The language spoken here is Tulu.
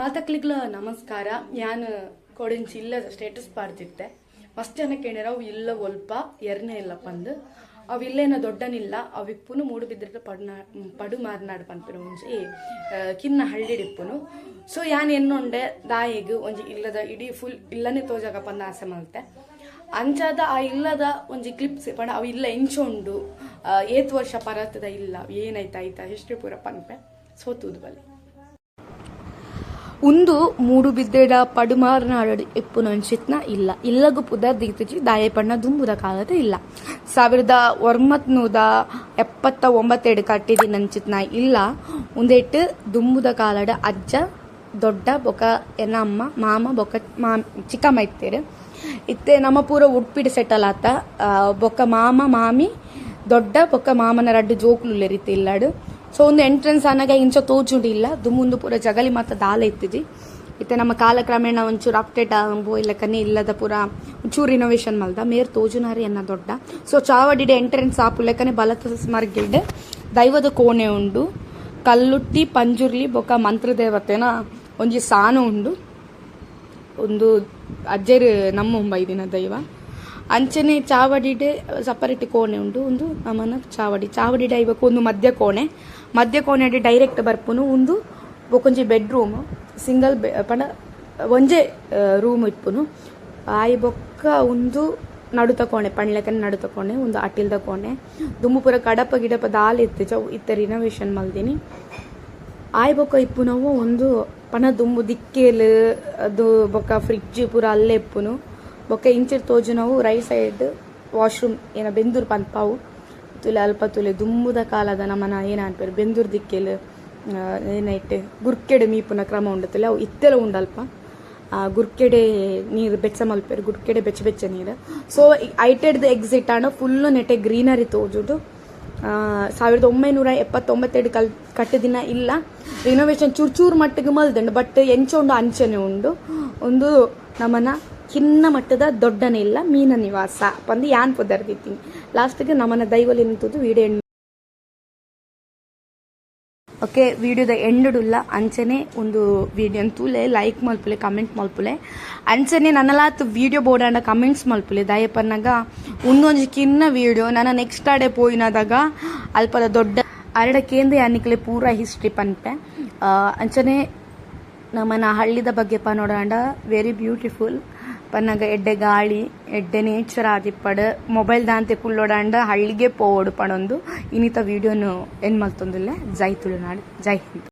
ಮಾತಕ್ಲಿಗ್ಲ ನಮಸ್ಕಾರ. ಯಾನ್ ಕೊಡಿಂಚಿ ಇಲ್ಲ ಸ್ಟೇಟಸ್ ಪಾಡ್ದಿತ್ತೆ. ಮಸ್ತ್ ಜನ ಕೇಳ್ಯಾರ, ಅವು ಇಲ್ಲ ಒಲ್ಪ ಎರ್ನೆ ಇಲ್ಲ ಪಂದ್. ಅವು ಇಲ್ಲೇನ ದೊಡ್ಡನಿಲ್ಲ, ಅವು ಇಪ್ಪುನು ಮೂಡುಬಿದ್ರೆ ಪಡ್ನಾ ಪಡು ಮಾರ್ನಾಡು ಪನ್ಪಿನ ಒಂಜಿ ಕಿನ್ನ ಹಳ್ಳಿಡಿಪ್ಪುನು. ಸೊ ಯಾನ್ ಎನ್ನೊಂಡೆ ದಾಯಿಗ್ ಒಂಜಿ ಇಲ್ಲದ ಇಡೀ ಫುಲ್ ಇಲ್ಲನೆ ತೋಜಾಗ ಪಂದ ಆಸೆ ಮಲ್ತೆ. ಅಂಚಾದ ಆ ಇಲ್ಲದ ಒಂಜಿ ಕ್ಲಿಪ್ಸ್ ಪಂಡ ಅವು ಇಲ್ಲ ಎಂಚ ಉಂಡು, ಏತ್ ವರ್ಷ ಪರತದ ಇಲ್ಲ, ಏನಾಯ್ತು ಆಯ್ತಾ ಹಿಸ್ಟ್ರಿ ಪೂರ ಪನ್ಪೆ. ಸೋತುದು ಬಲೆ. ಉಂದು ಮೂಡುಬಿದ್ರೆಡ ಪಡುಮಾರ್ನಾಡು ಇಪ್ಪುನಂಚಿತ್ನ ಇಲ್ಲ. ಇಲ್ಲಗು ಪುದರ್ ದೀತುಜಿ, ದಾಯೆ ಪಂಡ ದುಂಬುದ ಕಾಲದ ಇಲ್ಲ. 1979 ಕಟ್ಟಿದಿನಂಚಿತ್ನ ಇಲ್ಲ. ಉಂದೆಟ್ ದುಂಬುದ ಕಾಲಡ್ ಅಜ್ಜ, ದೊಡ್ಡ ಬೊಕ ಎನ್ನ ಅಮ್ಮ, ಮಾಮ ಬೊಕ ಚಿಕ್ಕಮ್ಮ ಇತ್ತೆರ್. ಇತ್ತೆ ನಮ ಪೂರ ಉಡುಪಿಡ್ ಸೆಟಲ್ ಆತ. ಬೊಕ ಮಾಮ, ಮಾಮಿ, ದೊಡ್ಡ ಬೊಕ ಮಾಮನ ರಡ್ಡ್ ಜೋಕುಲು ಉಲ್ಲೆರ್ ಇತ್ತೆ ಇಲ್ಲಡ್. ಸೊ ಒಂದು ಎಂಟ್ರೆನ್ಸ್ ಆನಗ ಇಂಚ ತೋಜುಂಡು ಇಲ್ಲ. ದುಂಬುಂದು ಪೂರ ಜಗಲಿ ಮಾತ ದಾಲ ಇತ್ತಿಜಿ. ಇತ್ತೆ ನಮ್ಮ ಕಾಲಕ್ರಮೇಣ ಒಂಚೂರು ಅಪ್ಡೇಟ್ ಪೋಯಿಲೆಕ್ಕನೆ ಇಲ್ಲದ ಪೂರ ಒಂಚೂರು ರಿನೋವೇಷನ್ ಮಲ್ದ. ಮೇರ್ ತೋಜುನಾರಿ ಎನ್ನ ದೊಡ್ಡ. ಸೊ ಚಾವಡಿಡ್ ಎಂಟ್ರೆನ್ಸ್ ಆಪುಲೆಕ್ಕನೆ ಬಲತ ಮರ್ಗಿಲ್ಡ್ ದೈವದ ಕೋಣೆ ಉಂಡು. ಕಲ್ಲುಟ್ಟಿ, ಪಂಜುರ್ಲಿ ಬೊಕ ಮಂತ್ರದೇವತೆನ ಒಂಜಿ ಸಾನ ಉಂಡು. ಒಂದು ಅಜ್ಜೆರ್ ನಮ್ಮ ಬೈದಿನ ದೈವ. ಅಂಚನೆ ಚಾವಡಿಡ್ ಸಪರೇಟ್ ಕೋಣೆ ಉಂಡು. ಉಂದು ನಮನ ಚಾವಡಿ. ಚಾವಡಿ ಐಬೊಕ ಒಂದು ಮಧ್ಯ ಕೋಣೆ. ಮಧ್ಯ ಕೋಣೆಡ್ ಡೈರೆಕ್ಟ್ ಬರ್ಪುನು. ಉಂದು ಬೊಕೊಂಜಿ ಬೆಡ್ ರೂಮ್, ಸಿಂಗಲ್ ಪಂಡ ಒಂಜೆ ರೂಮ್ ಇಪ್ಪುನು. ಆಯಿ ಬೊಕ್ಕ ಉಂದು ನಡುತ ಕೋಣೆ, ಪಂಡ್ಲೆಕನೆ ನಡುತ ಕೋಣೆ. ಉಂದು ಅಟಿಲ್ದ ಕೋಣೆ. ದುಂಬು ಪೂರ ಕಡಪ ಗಿಡಪ ದಾಲ ಇತ್ತಿಜ, ಇತ್ತೆ ರಿನೋವೇಷನ್ ಮಲ್ದಿನಿ. ಆಯ್ ಬೊಕ್ಕ ಇಪ್ಪುನವು ಒಂದು ಪಣ ದುಂಬು ದಿಕ್ಕೇಲ್ ಅದು ಬೊಕ್ಕ ಫ್ರಿಡ್ಜ್ ಪೂರ ಅಲ್ಲೇ ಇಪ್ಪುನು. ಬೊಕ್ಕ ಇಂಚಿಡ್ ತೋಜುನವು ರೈಟ್ ಸೈಡ್ ವಾಶ್ರೂಮ್, ಏನ ಬೆಂದೂರ್ ಪನ್ಪಾವು. ತುಲೆ ಅಲ್ಪ ತುಲೆ, ದುಂಬುದ ಕಾಲದ ನಮನ ಏನ ಅನ್ಪೆರ್, ಬೆಂದೂರ್ ದಿಕ್ಕೆಲ್, ಏನೈಟ್ ಗುರ್ಕೆಡ್ ಮೀಪುನ ಕ್ರಮ ಉಂಡತಲೆ, ಅವು ಇತ್ತೆಲ ಉಂಡು ಅಲ್ಪ. ಗುರ್ಕೆಡೆ ನೀರು ಬೆಚ್ಚ ಮಲ್ಪೆರ್, ಗುರ್ಕೆಡೆ ಬೆಚ್ಚ ಬೆಚ್ಚ ನೀರು. ಸೊ ಐಟೆಡ್ ಎಕ್ಸಿಟ್ ಆಂಡ ಫುಲ್ ನೆಟೆ ಗ್ರೀನರಿ ತೋಜುಂಡು. 1979 ಕಲ್ ಕಟ್ಟದಿನ ಇಲ್ಲ. ರಿನೋವೇಷನ್ ಚೂರ್ ಚೂರ್ ಮಟ್ಟಿಗೆ ಮಲ್ದುಂಡು, ಬಟ್ ಎಂಚ ಉಂಡು ಅಂಚನೆ ಉಂಡು. ಒಂದು ನಮನ ಕಿನ್ನ ಮಟ್ಟದ ದೊಡ್ಡನೆ ಇಲ್ಲ, ಮೀನ ನಿವಾಸ ಪಂದ್ ಯಾನ್ ಪುದರ್ ದೀತೀನಿ. ಲಾಸ್ಟ್ಗೆ ನಮನ ದೈವಲಿನ ತೂದು ವಿಡಿಯೋ. ಓಕೆ, ವಿಡಿಯೋದ ಎಂಡುಡುಲ್ಲ. ಅಂಚನೆ ಒಂದು ವಿಡಿಯೋ ತೂಲೆ, ಲೈಕ್ ಮಲ್ಪುಲೆ, ಕಮೆಂಟ್ ಮಲ್ಪುಲೆ. ಅಂಚನೆ ನನಲಾತ್ ವಿಡಿಯೋ ಬೋಡಾಂಡ ಕಮೆಂಟ್ಸ್ ಮಲ್ಪುಲೆ. ದಯಪನ್ನಗ ಉಂದೊಂಜಿ ಕಿನ್ನ ವಿಡಿಯೋ. ನನ್ನ ನೆಕ್ಸ್ಟ್ ಆಡೆ ಪೋಯಿನದಾಗ ಅಲ್ಪದ ದೊಡ್ಡ ಅರಡ ಕೇಂದ್ರ ಯಾನಿಕ್ಲೆ ಪೂರ ಹಿಸ್ಟ್ರಿ ಪನ್ಪೆ. ಅಂಚನೆ ನಮ್ಮನ ಹಳ್ಳಿದ ಬಗ್ಗೆ ಪನೋಡಾಂಡ ವೆರಿ ಬ್ಯೂಟಿಫುಲ್. ಪನ್ನಗ ಎಡ್ಡೆ ಗಾಳಿ, ಎಡ್ಡೆ ನೇಚರ್ ಆದಿಪ್ಪಡ್. ಮೊಬೈಲ್ ದಾಂತೆ ಕುಲ್ಲೋಡಾಂಡ ಹಳ್ಳಿಗೆ ಪೋವೊಡು ಪಣೊಂದು ಇನ್ನಿತ ವಿಡಿಯೋನು ಎಂಡ್ ಮಲ್ತೊಂದುಲ್ಲೆ. ಜೈ ತುಳುನಾಡು, ಜೈ ಹಿಂದ್.